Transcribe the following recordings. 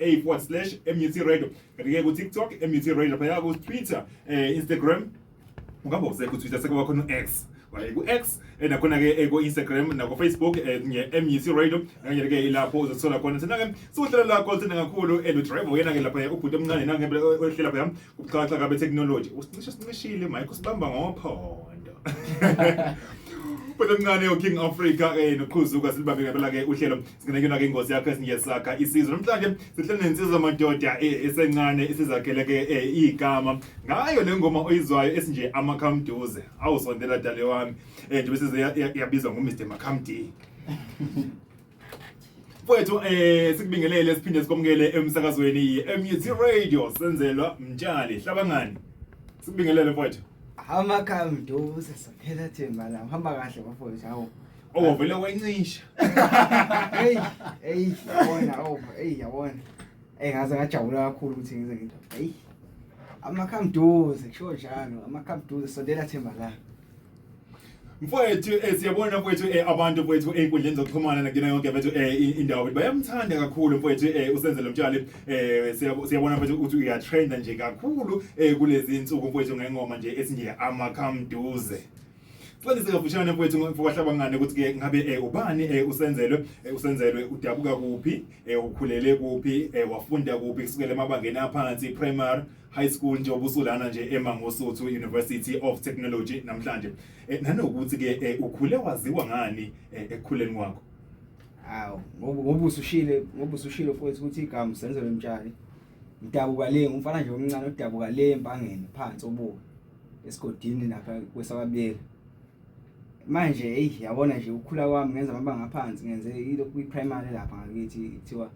za/MUT Radio, kanti ke ku TikTok MUT Radio, lapha ku Twitter, Instagram, ungabe usekho Twitter, sekuba khona u-X, waye ku-X, nakhona ke ku Instagram nako Facebook nge MUT Radio, kanye ke ilapho uzothola khona. Thina ke siwuhlelo lakho thina kakhulu elo driver yena ke lapha ubhuti omncane nange ohlela lapha ubuxhakaxhaka be technology, usincishe sincishile mike, usibamba ngophondo. Bhuti omncane uKing Africa noqhuzuka silibambe ngempela ke uhlelo, singene kuyona ke ingozi yakho esingesakha isizwe. Namhlanje sihleli nensizwa madoda esencane isizakhele ke igama ngayo le ngoma oyizwayo esinje amakhamduze. Awusondela dale wami, nje bese yabizwa ngo Mr Makhamdi. Mfowethu, sikubingelele siphinde sikomukele emsakazweni iMUT Radio. Senzelwa Mtshali Hlabangani, sikubingelele mfowethu. Amakhamduze, saphela themba la. Hamba kahle bafowethu, hawu. Oh, vele wayencisha. Hey hey, yabona, oh hey, yabona. Hey, ngaze ngajabula kakhulu ukuthi ngize ngithi hey, amakhamduze, kusho njalo, amakhamduze, sondela themba la. Mfowethu, siyabona mfowethu, abantu mfowethu ey'nkundleni zokuxhumana nakuyona yonke mfethu indawo bayamthanda kakhulu mfowethu usenzele Mtshali. Siyabona mfowethu ukuthi uyatrenda nje kakhulu kulezi insuku mfowethu ngengoma nje esinje amakhamduze. Sicela kafushane mfowethu, mfokaHlabangane, ukuthi ke ngabe ubani usenzelwe, usenzelwe udabuka kuphi, ukhulele kuphi, wafunda kuphi kusukela emabangeni aphansi, primary, high school, nje obusulana nje eMangosuthu University of Technology namhlanje, nanokuthi ke ukhule waziwa ngani ekukhuleni kwakho? Hawu, ngoba usushilo mfowethu ukuthi igama Senzelwe Mtshali. Ngidabuka le, umfana nje omncane odabuka le eMpangeni phansi obuka esigodini lapha kwesakabiyela. Manje hey, yabona nje ukukhula kwami, ngenza amabanga aphansi, ngenze ilokhu kwi-primary lapha ngakithi, kuthiwa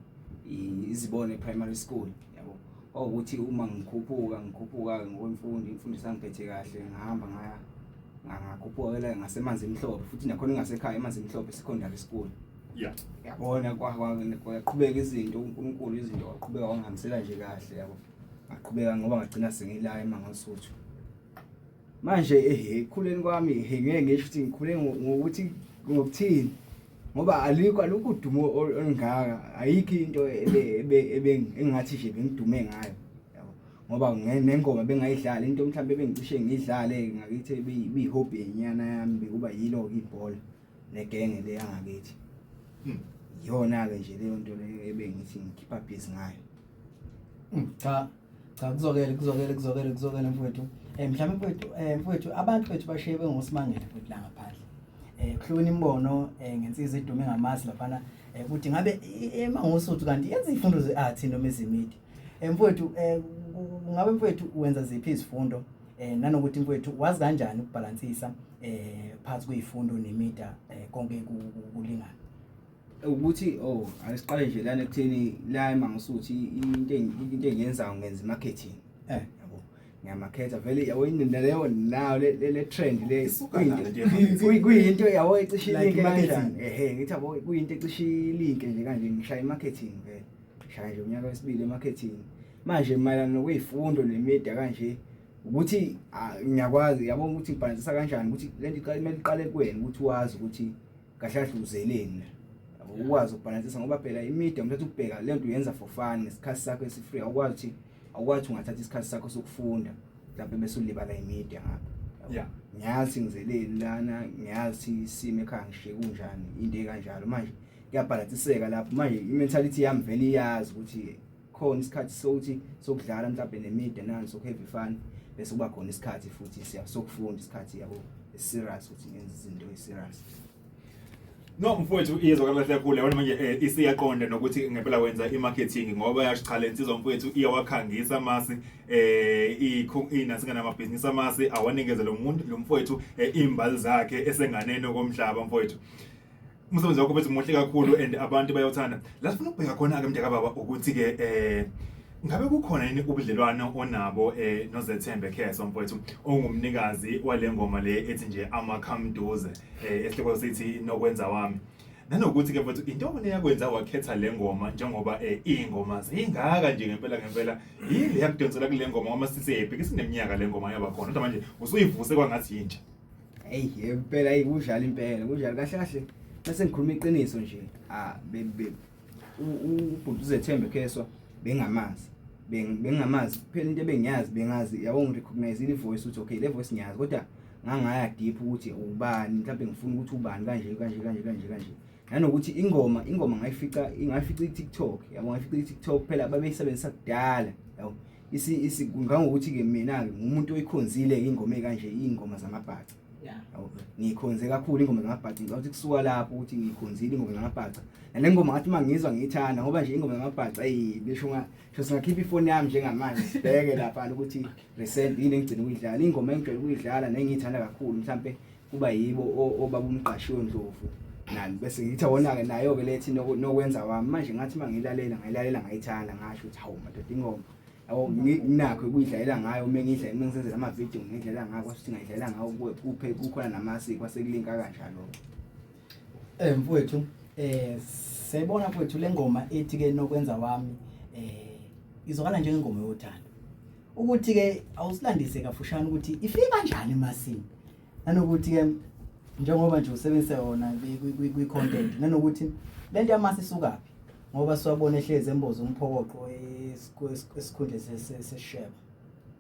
Izibone Primary School, yabo. Ukuthi uma ngikhuphuka ngokwemfundo, imfundo isangiphethe kahle, ngahamba ngaya ngakhuphuka la ngasemanzi emhlophe futhi nakhona ngasekhaya eManzi Emhlophe Secondary School. Yabona, kwaqhubeka izinto, uNkulunkulu izinto waqhubeka wangihambisela nje kahle, yabo. Ngaqhubeka ngoba ngagcina sengila eMangosuthu. Manje ekukhuleni kwami, ngeke ngisho ukuthi ngikhule ngokuthi ngokuthini, ngoba alikho udumo olungaka, ayikho into engathi nje bengidume ngayo, yabo, ngoba nengoma bengayidlala into mhlawumbe bengicishe ngidlale ngakithi ebiyi-hobby yenyana yami, bekuba yilo ibhola negenge le yangakithi. Iyona-ke nje leyo nto leyo ebengithi ngikhipha busy ngayo. Cha cha, kuzokele kuzokele kuzokele kuzokele mfowethu. Mhlawumbe mfowethu, mfowethu, abantu bethu bashiye bengosimangele futhi la ngaphandle. Kuhlukene imibono ngensizwa edume ngamasi laphana ukuthi ngabe eMangosuthu kanti yenza izifundo ze-art noma eze-media. Mfowethu, ngabe mfowethu wenza ziphi izifundo, nanokuthi mfowethu wazi kanjani ukubhalansisa phakathi kwezifundo ne-media, konke kulingana? Ukuthi oh, asiqale nje lana ekutheni la eMangosuthu into engiyenzayo, ngenza i-marketing. Yabo, ngiyamakhetha vele, yabo, leyo nayo le trend le. Isuka lana nje. Kuyinto, yabo, ecishe Like ilinke marketing. kanjani, ehe, ngithi yabo, kuyinto ecishe ilinke nje kanje, ngishaya i-marketing vele, ngishaya nje unyaka wesibili e-marketing. Manje mayelana nokweyifundo ne-media kanje, ukuthi ngiyakwazi, yabo, ukuthi ngibhalansisa kanjani, ukuthi lento iqale, kumele iqale kuwena ukuthi wazi ukuthi kahle kahle uzeleni, yabo, ukwazi ukubhalansisa, ngoba phela i-media umthatha ukubheka lento uyenza for fun ngesikhathi sakho esi-free, awukwazi ungathatha isikhathi sakho sokufunda mhlawumbe bese ulibala i-media ngapha, yabo. Ngiyazi ngizeleni lana, ngiyazi isimo ekhaya ngishiye kunjani, into ekanjalo. Manje kuyabhalansiseka lapho. Manje i-mentality yami vele iyazi ukuthi khona isikhathi sokuthi sokudlala mhlawumbe ne-media nani, soku-have fun, bese kuba khona isikhathi futhi siya sokufunda, isikhathi, yabo, serious, ukuthi ngenze izinto ezi-serious. No mfowethu, iyezwakala kahle kakhulu, yabona. Manje isiyaqonda nokuthi ngempela wenza i-marketing, ngoba yasho cha, le nsizwa mfowethu iyawakhangisa amasi, inasika namabhizinisi amasi awanikeze lo muntu lo mfowethu izimbali zakhe esenganeno komhlaba. Mfowethu, umsebenzi wakho mfethu muhle kakhulu and abantu bayawuthanda. La sifuna ukubheka khona-ke, mntaka baba, ukuthi-ke ngabe kukhona yini ubudlelwano onabo noZethembe Kheswa mfowethu, ongumnikazi wale ngoma le ethi nje amakhamduze, esihloko sithi Nokwenza Wami, nanokuthi-ke mfowethu intoni eyakwenza wakhetha le ngoma, njengoba iy'ngoma zingaka nje ngempela ngempela? Yini le yakudonsela kule ngoma, ngoba sisephi kisineminyaka le ngoma yaba khona, kodwa manje usuyivuse kwangathi yintsha? Hey, impela, hey, kunjalo impela, kunjalo kahle kahle. Bese ngikhuluma iqiniso nje, ah, be ubhuti uZethembe Kheswa Bengamazi. Bengamazi kuphela into ebengiyazi, bengazi yabo, ngirecognize i voice ukuthi okay, le voice ngiyazi, kodwa ngangaya deep ukuthi ubani, mhlawumbe ngifuna ukuthi ubani kanje kanje kanje kanje kanje. Nanokuthi ingoma ngayifica i-TikTok, yabo, ngayifica i-TikTok phela babeyisebenzisa kudala, yabo. Isi ngangokuthi ke mina ke ngumuntu oyikhonzile ingoma ekanje, ingoma zamabhaca. Yabo, ngikhonze kakhulu ingoma zamabhaca. Ngicabanga ukuthi kusuka lapho ukuthi ngikhonzile ingoma zamabhaca, nale ngoma ngathi uma ngizwa ngiyithanda, ngoba nje ingoma zamabhaca, eyi, ngisho ngisho singakhipha ifoni yami njengamanje sibheke lapha ukuthi recent yini engigcina ukuyidlala, ingoma engijwayele ukuyidlala nengiyithanda kakhulu mhlambe kuba yibo obaba uMqashiwe Ndlovu nani, bese ngithi awona-ke nayo-ke lethi nokwenza wami. Manje ngathi uma ngilalela, ngayilalela, ngayithanda, ngasho ukuthi hawu madoda, ingoma, yabo, nginakho ukuyidlalela ngayo uma ngidla, uma ngisenzela amavidiyo ngiyidlalela ngayo, kwasuthi ngayidlalela ngayo kuphe kukhona namasiko kwasekulinka kanjalo. Mfowethu, siyayibona mfowethu le ngoma ethi ke nokwenza wami, izwakala njengengoma yothando. Ukuthi ke awusilandise kafushane ukuthi ifike kanjani emasini, nanokuthi ke njengoba nje usebenzise yona kwi content, nanokuthi lento yamasi isukaphi, ngoba siwabona ehlezi emboza umphokoqo esikhundleni sesheba.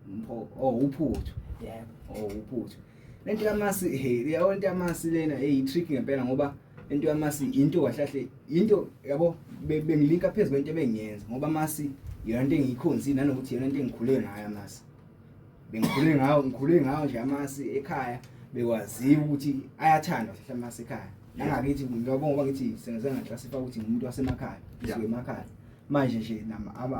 Mpho, oh, uphuthu. Yebo. Oh, uphuthu. Lento yamasi, hey, yabo, lento yamasi lena, hey, trick ngempela, ngoba lento yamasi into kahle kahle into, yabo, bengilinka phezulu kwento ebengiyenza, ngoba amasi iyona into engiyikhonzile, nanokuthi iyona into engikhule ngayo amasi. Bengikhule ngayo, ngikhule ngayo nje amasi ekhaya, bekwaziwa ukuthi ayathandwa kahle amasi ekhaya. Nangakithi ngiyabonga, ngoba ngithi sengize ngaclassify ukuthi ngumuntu wasemakhaya, ngisuke emakhaya. Manje nje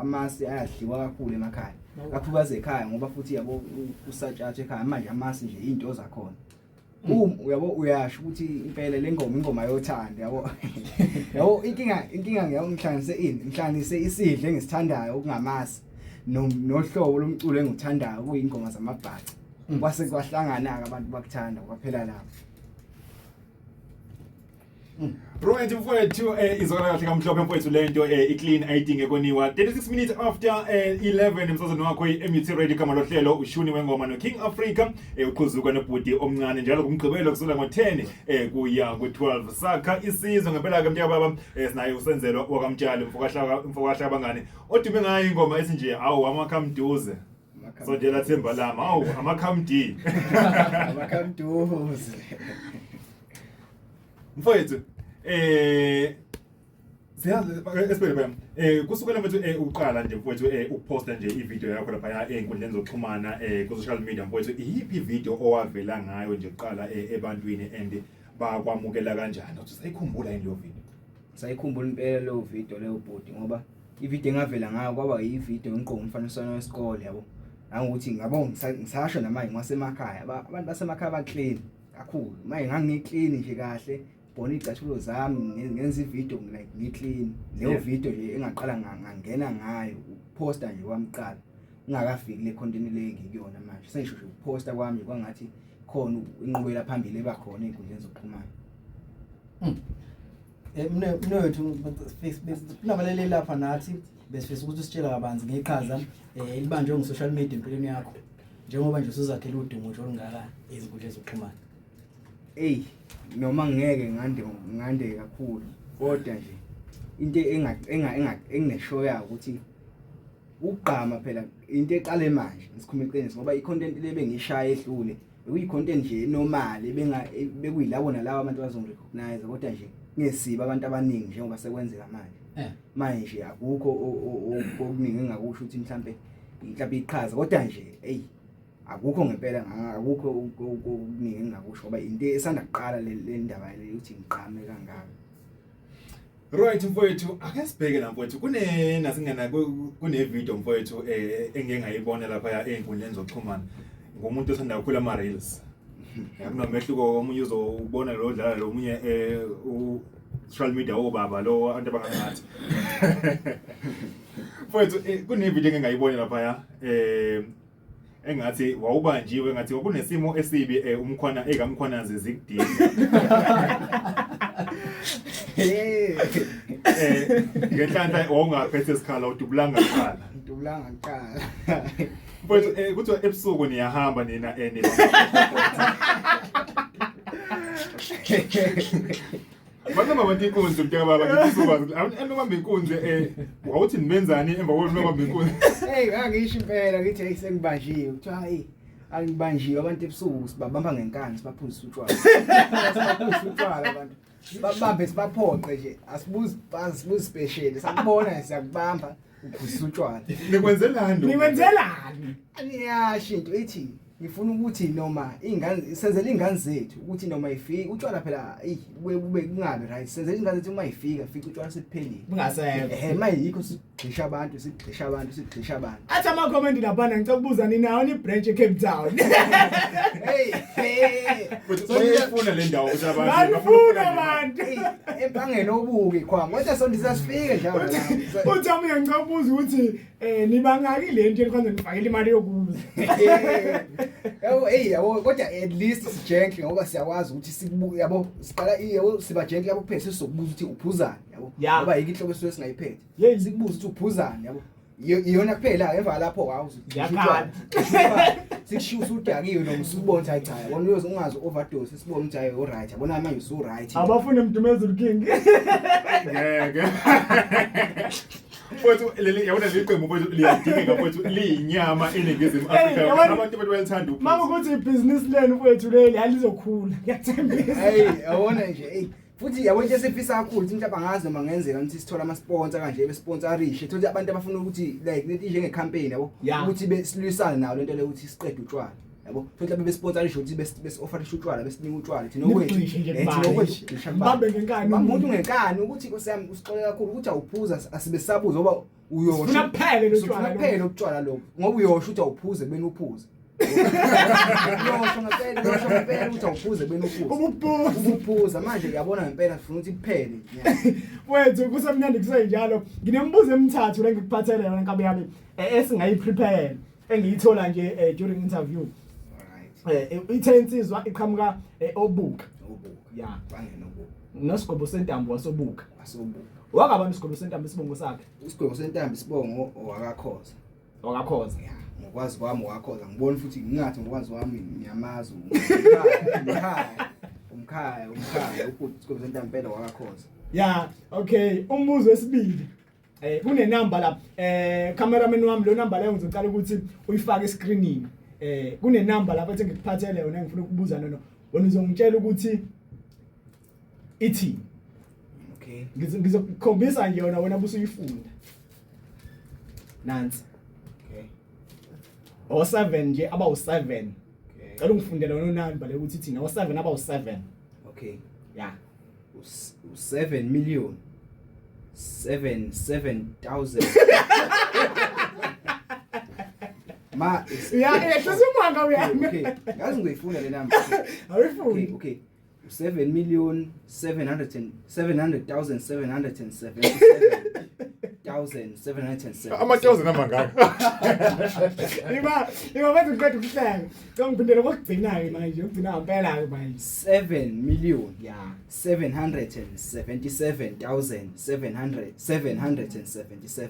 amasi ayadliwa kakhulu emakhaya. Kakhulukazi ekhaya, ngoba futhi, yabo, kusatshathwa ekhaya manje, amasi nje into zakhona. Uyabo, uyasho ukuthi impela le ngoma ingoma yothando, yabo. Yabo, inkinga ngiyabo, ngihlanganise ini? Ngihlanganise isidlo engisithandayo okungamasi nohlobo lomculo engithandayo kuyingoma zamabhaca. Kwase kwahlangana ke, abantu bakuthanda, kwaphela lapho. Right mfowethu, izwakala kahle kamhlophe mfowethu lento, i-clean, ayidinge koniwa. 36 minutes after 11 emsazweni wakho i-MUT Radio, igama lohlelo ushuni wengoma no King Africa, uqhuzuka nobhuti omncane njalo kumgqibelo kusukela ngo-10 kuya ku-12, sakha isizwe ngempela ke mntaka baba. Sinaye uSenzelwa wakaMtshali, mfokahlaka bangane, odume ngayo ingoma ethi nje awu amakhamduze, sondela themba lami, awu amakhamdi. Amakhamduze. Mfowethu, siyazi esibele bam, kusukela mfethu uqala nje mfowethu ukuposta nje ivideo yakho lapha ey'nkundleni zokuxhumana, ku social media mfowethu, iyiphi ivideo owavela ngayo nje kuqala ebantwini and bakwamukela kanjani? Uthi usayikhumbula yini leyo video? Sayikhumbula impela leyo video leyo bhuti, ngoba ivideo engavela ngayo kwaba yivideo ngigqoke umfaniswano wesikole, yabo, nangokuthi ngabo ngisasho namanje ngasemakhaya, abantu basemakhaya ba-clean kakhulu. Manje ngangi-clean nje kahle, bona iy'cathulo zami, ngenza ivideo like ngi-clean leyo video nje engaqala ngangena ngayo ukuphosta nje kwami kuqala, ngingakafiki le content le engikuyona manje, sengisho nje ukuphosta kwami kwangathi khona inqubela phambili ebakhona ey'nkundleni zokuxhumana. Mne wethu, kunabaleli lapha nathi besifisa ukuthi usitshele kabanzi ngeqhaza elibanjwe ngu-social media empilweni yakho, njengoba nje usuzakhela udumo nje olungaka ezinkundleni zokuxhumana. Eyi, noma ngeke ngande kakhulu, kodwa nje into engineshow yayo ukuthi ukugqama phela into eqale manje, ngisikhuluma iqiniso, ngoba i-content le bengishaya edlule bekuyi-content nje normal, bekuyilabo nalabo abantu bazongirecognize, kodwa nje kungesibo abantu abaningi njengoba sekwenzeka manje. Manje akukho okuningi engakusho ukuthi mhlambe iqhaza, kodwa nje eyi, akukho ngempela, akukho okuningi engingakusho, ngoba into esanda kuqala le ndaba le ukuthi ngiqhame kangaka. Right mfowethu, ake sibheke la mfowethu, kune nasingena kune video mfowethu engike ngayibona lapha ey'nkundleni zokuxhumana ngomuntu othanda kakhulu ama reels. Kunomehluko, omunye uzobona lo dlala lo munye u social media obaba lo abantu abangathi. Mfowethu, kune video engike ngayibona lapha engathi wawubanjiwe, ngathi kwakunesimo esibi, umkhwana ekaMkhwanazi zikudinga. Ngenhlanhla wawungaphethe isikhala, udubulanga kuqala. Ngidubulanga kuqala. Mfowethu, kuthiwa ebusuku niyahamba nina niba. Banoma abantu inkunzi mntaka baba ngifisa ukwazi. Anobamba inkunzi wawuthi nibenzani emva kokunobamba inkunzi? Hey, ngangisho impela ngithi hey sengibanjiwe. Kuthiwa hey angibanjiwe abantu ebusuku sibabamba ngenkani sibaphuzisa utshwala. Sibaphuzisa utshwala abantu. Sibabambe sibaphoqe nje. Asibuzi asibuzi special. Sakubona siyakubamba uphuzisa utshwala. Nikwenzelani? lokhu? Nikwenzelani? Aniyasho into ithi ngifuna ukuthi noma ingane senzele ingane zethu ukuthi noma ifika utshwala phela eyi bube bube kungabi right senzele ingane zethu uma ifika fica utshwala sebuphelile. Bungasekho. Ehhe mayikho sigxisha abantu sigxisha abantu sigxisha abantu. Athi ama comment laphana ngicela ukubuza ninawo ni branch eCape Town. Hey hey. Futhi sokuyifuna le ndawo ukuthi abantu Bayifuna abantu. Hey, empangeni obuke khwama kodwa sonke sasifike njalo la. Uthi omunye ngicela ukubuza ukuthi nibangaki le nto enikwenza nifakele imali yokuza. Yabo hey yabo kodwa at least sigentle ngoba siyakwazi ukuthi sikubuke yabo siqala yabo siba gentle yabo kuphela sizokubuza ukuthi uphuzani yabo Yeah. ngoba yikho inhlobo esuke singayiphethe. Yeyi. Sikubuza ukuthi uphuzani yabo. Iyona kuphela emva lapho wawu Ziyakhala. Sikushiya usudakiwe noma usubona ukuthi hayi cha yabona uyoze ungazi overdose sibone ukuthi hayi u right yabona manje usu right. Abafune Mdumezulu King. Ngeke. Mfowethu leli yabona leli qembu mfowethu liyadingeka mfowethu liyinyama eNingizimu Hey, Afrika. yabona- Abantu bethu bayathanda uphuzo. Mama ukuthi ibhizinisi lenu mfowethu leli alizokhula. Ngiyathembisa. Hey yabona nje hey futhi yabo into esifisa kakhulu ukuthi mhlawumbe angazi noma ngenzeka ukuthi sithole ama sponsor kanje be sponsorishe thola abantu abafuna ukuthi like lento njenge campaign yabo Yeah. ukuthi besilwisane nayo lento leyo ukuthi siqede utshwala yabo thola bebe sponsorishe ukuthi bes offerishe utshwala besinika utshwala thina okwethu Nibugxishe nje thina kubani. okwethu gxisha kubani. Mbambe ngenkani Bamba umuntu. umuntu ngenkani ukuthi Nkosi yami usixole kakhulu ukuthi awuphuza asibe sabuza ngoba uyosho Sifuna kuphele lo tshwala Sifuna kuphele utshwala lobu ngoba uyosho ukuthi awuphuze kumele uphuze. Uyosho ngempela uyosho ngempela ukuthi awuphuze kumele uphuze. Ubuphuza. Ubuphuza manje uyabona ngempela sifuna ukuthi kuphele. Wethu kusemnandi kusenjalo. Nginemibuzo emithathu la ngikuphathele yona nkabi yami esingayiprepare engiyithola nje during interview. Alright. Ithe insizwa iqhamuka obuka. Obuka. Yeah. Bangena obuka. Nosigobo sentambo wasobuka. Asobuka. Wakabani isigobo sentambo isibongo sakhe? Isigwebo sentambo isibongo owakakhoza. Wakakhoza. Ya, ngokwazi kwami owakhoza. Ngibona futhi ngingathi ngokwazi kwami ngiyamazi umkhaya. Umkhaya, umkhaya ubhuti isigwebo sentambo impela wakakhoza. Yeah, okay. Umbuzo wesibili. Kune number la. Cameraman wami lo number leyo ngizocela ukuthi uyifake escreenini. Kune number lapha ethi ngikuphathele yona ngifuna ukubuza nono. Wena uzongitshela ukuthi ithi Okay. ngizokukhombisa nje yona wena bese uyifunda. Nansi. Okay. O7 nje abawu7. Okay. Cela ungifundele wena number le ukuthi ithini. O7 abawu7. Okay. Yeah. U7 million 77,000 ma Yeah, hlisa umanga uyami. okay ngazi ngizoyifunda le number okay Awuyifundi. okay 7 million 700 and 700,000 777,777 Ama-thousand amangaka. Iba iba bathi ngiqeda ukuhleka. Ngicela ngiphindele kokugcina-ke manje, ukugcina ngempela-ke manje. 7 million Yeah. 777,700 777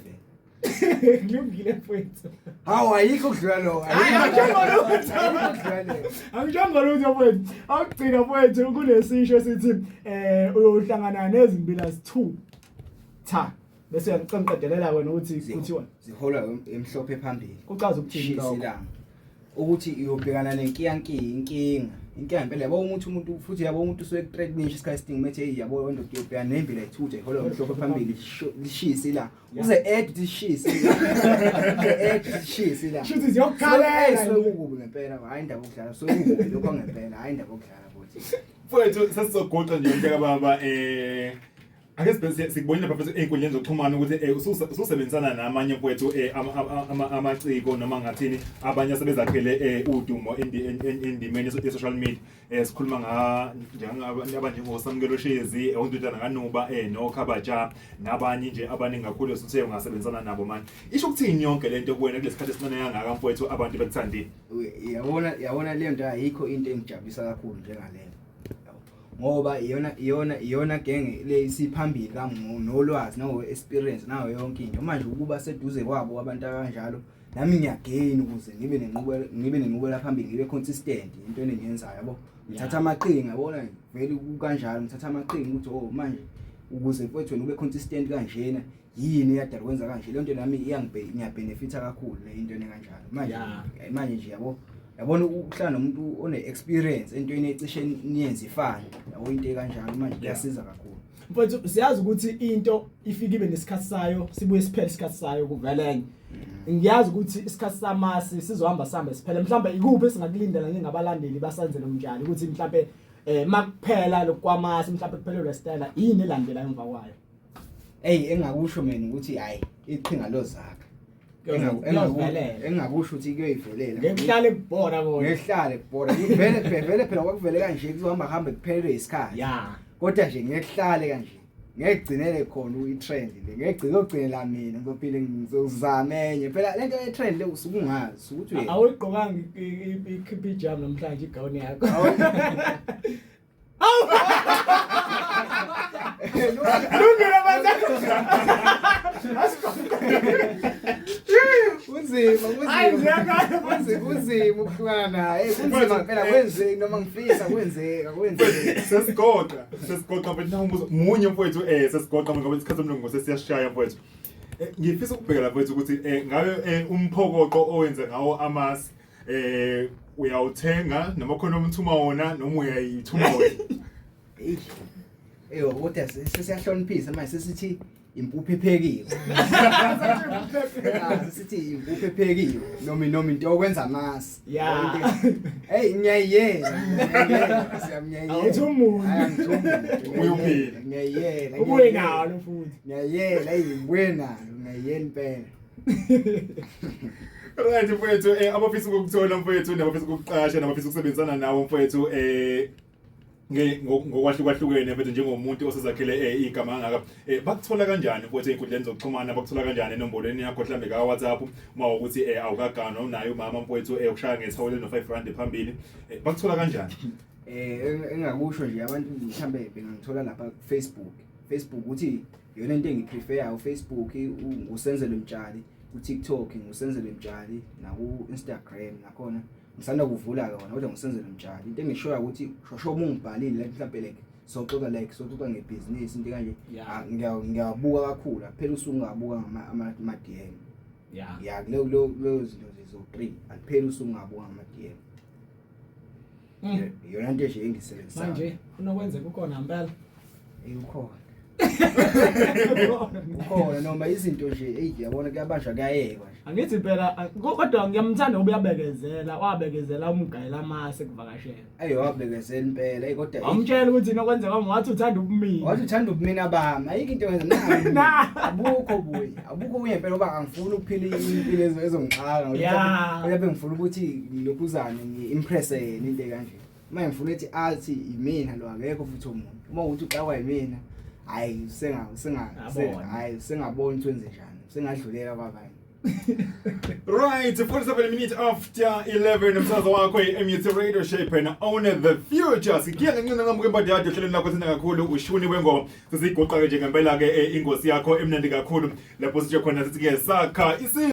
Kulungile mfowethu. Hawu ayikho ukudlula lo Hayi, angijongwa lutho. Ayikho ukudlula leyo. Angijongwa lutho mfowethu. Awugcina mfowethu kunesisho esithi uyohlangana nezimbila zi2. Cha. Bese uyangiqedelela wena ukuthi kuthiwa ziholwa emhlophe phambili. kuchaza ukuthini Shisa lokho. ilanga. Ukuthi uyobhekana nenkiyankiya inkinga. Inkinga impela yabo ukuthi umuntu futhi yabo umuntu usuke kuthreatenisha isikhathi esiningi methe hey yabo wena uyobhekana nembila ithutha iholwa emhlophe phambili lishisa ilanga. Uze add ukuthi lishise. Uze add ukuthi lishise ilanga. Shuthi ziyokukhalela. Sekukubi ngempela hayi indaba yokudlala sekukubi lokho ngempela hayi indaba yokudlala futhi. Mfowethu sesizogoqa nje mntaka baba ake sibe sikubonile lapha futhi ey'nkundleni zokuxhumana ukuthi ususebenzisana namanye mfowethu amaciko noma ngathini abanye asebezakhele udumo endimeni ye-social media. Sikhuluma nga njengabanjengoSamukelo Shezi, uNdudana kaNuba, noKhabaja nabanye nje abaningi kakhulu esithe ungasebenzisana nabo manje. Isho ukuthini yonke lento kuwena kulesikhathi esincane kangaka mfowethu abantu bekuthandile? Yabona yabona leyo nto ayikho into engijabulisa kakhulu njengaleyo. Ngoba iyona iyona iyona genge le isiphambili kamu nolwazi nawo experience nawo yonke into. Manje ukuba seduze kwabo abantu abanjalo Nami ngiyagain ukuze ngibe nenqubela phambili, ngibe consistent into engiyenzayo, yabo. Ngithatha amaqhinga, yabona, vele kukanjalo, ngithatha amaqhinga ukuthi, oh, manje ukuze mfowethu wena ube consistent kanjena, yini eyadala kwenza kanje. Le nto nami ngiyabenefita kakhulu le into kanjalo manje. Manje nje, yabo, yabona, ukuhlala nomuntu one experience entweni ecishe niyenze ifane, yabo, into ekanjalo manje kuyasiza kakhulu. Mfowethu, siyazi ukuthi into ifike ibe nesikhathi sayo, sibuye siphele isikhathi sayo, kuvele enye. Ngiyazi ukuthi isikhathi samasi sizohamba sihambe siphele. Mhlawumbe ikuphi esingakulindela njengabalandeli baSenzelo Mtshali, ukuthi mhlawumbe makuphela lokwamasi, mhlawumbe kuphelelwe style, yini elandela emva kwayo? Ey, engakusho mina ukuthi hayi, iqhinga lozakha. Kuyozivelela. Engakusho ukuthi kuyoyivelela. Ngekuhlale kubhora kona. Ngekuhlale kubhora vele vele phela, kwakuvele kanje, kuzohamba hambe kuphelelwe isikhathi. Kodwa nje ngekuhlale kanje, ngeke kugcinele khona i-trend le, ngeke gcine ogcinela mina, ngizophile ngizozama enye phela lento ye-trend le, usuke ungazi ukuthi Awuyigqokanga i-pyjama namhlanje, igawuni yakho. Lungile manje. Kunzima. Hayi, Kunzima. ngiyakhala. Kunzima, kunzima ukuhlukana naye. Kunzima phela, kwenzeki noma ngifisa, kwenzeka, kwenzeka. Sesigoqa mfethu, nawu umbuzo munye mfowethu, sesigoqa ngoba isikhathi somlungu sesiyashaya mfowethu. Ngifisa ukubheka mfowethu ukuthi ngabe umphokoqo owenza ngawo amasi uyawuthenga noma khona umthuma wona noma uyayithuma wena? Eyi, eyo, kodwa sesiyahloniphisa manje, sesithi impuphu ephekiwe. Ah, sesithi impuphu ephekiwe noma into yokwenza amasi. Hey, ngiyayiyela, ngiyayiyela. Awuthi umuntu. Hayi, angithumi umuntu. Uyophila. Ngiyayiyela. Ubuye nalo futhi. Ngiyayiyela, eyi, ngibuye nalo, ngiyayiyela impela. Right mfowethu, abafisa ukukuthola mfowethu, nabafisa ukukuqasha, nabafisa ukusebenzisana nawe mfowethu, ngokwahlukahlukene mfethu, njengomuntu osezakhele igama kangaka, bakuthola kanjani mfowethu ey'nkundleni zokuxhumana? Bakuthola kanjani enombolweni yakho mhlambe ka-WhatsApp, uma ukuthi awukaganwa, unaye umama mfowethu, ukushaya ngethawula no-5 rand phambili, bakuthola kanjani? Engakusho nje, abantu mhlambe bengangithola lapha ku Facebook. Facebook uthi iyona into engiprefer, Facebook nguSenzelo Mtshali, ku TikTok nguSenzelo Mtshali, naku Instagram nakhona ngisanda kuvula ke kona, kodwa nguSenzelo Mtshali. Into engishoya ukuthi shosho uma ungibhalile like mhlambe like soxoxa ngebhizinisi, into kanje. Ah, ngiyabuka kakhulu, phela usuku ngabuka ngama ama DM. Ya, kuleyo zinto nje zo 3, akupheli usuku ngabuka ngama DM. Iyona nto nje engisebenzisayo. Manje unokwenzeka ukhona impela. Eh, ukhona. Ukhona noma izinto nje, eyi, yabona, kuyabanjwa kuyayekwa nje. Angithi phela kodwa ngiyamthanda ngoba uyabekezela, wabekezela umgayela amasi ekuvakashela. Ayi, wabekezela impela, eyi, kodwa Wamtshela ukuthi nokwenzeka wathi uthanda ubumina. Wathi uthanda ubumina bami, ayikho into yenza Na. abukho buye, abukho buye impela, ngoba angifuni ukuphila impilo ezongixaka. Ngoba ngifuna ukuthi ngilokhuzane ngi-impress yena, into kanje. Uma ngifuna ukuthi athi imina lo, akekho futhi omunye. Uma ukuthi uxakwa yimina, hayi, senga senga Abone. hayi, sengabona ukuthi wenze njani, sengadlulela kwabanye. Right, 47 minutes after 11, umsakazo wakho i-MUT Radio, Shape and Own the Future. Sigiya ngencinci nqamuka embadade ohlelweni lakho thina kakhulu ushuni wengoma. Sesiyigoqa ke nje ngempela ke ingosi yakho emnandi kakhulu lapho sitsho khona sithi ke sakha isi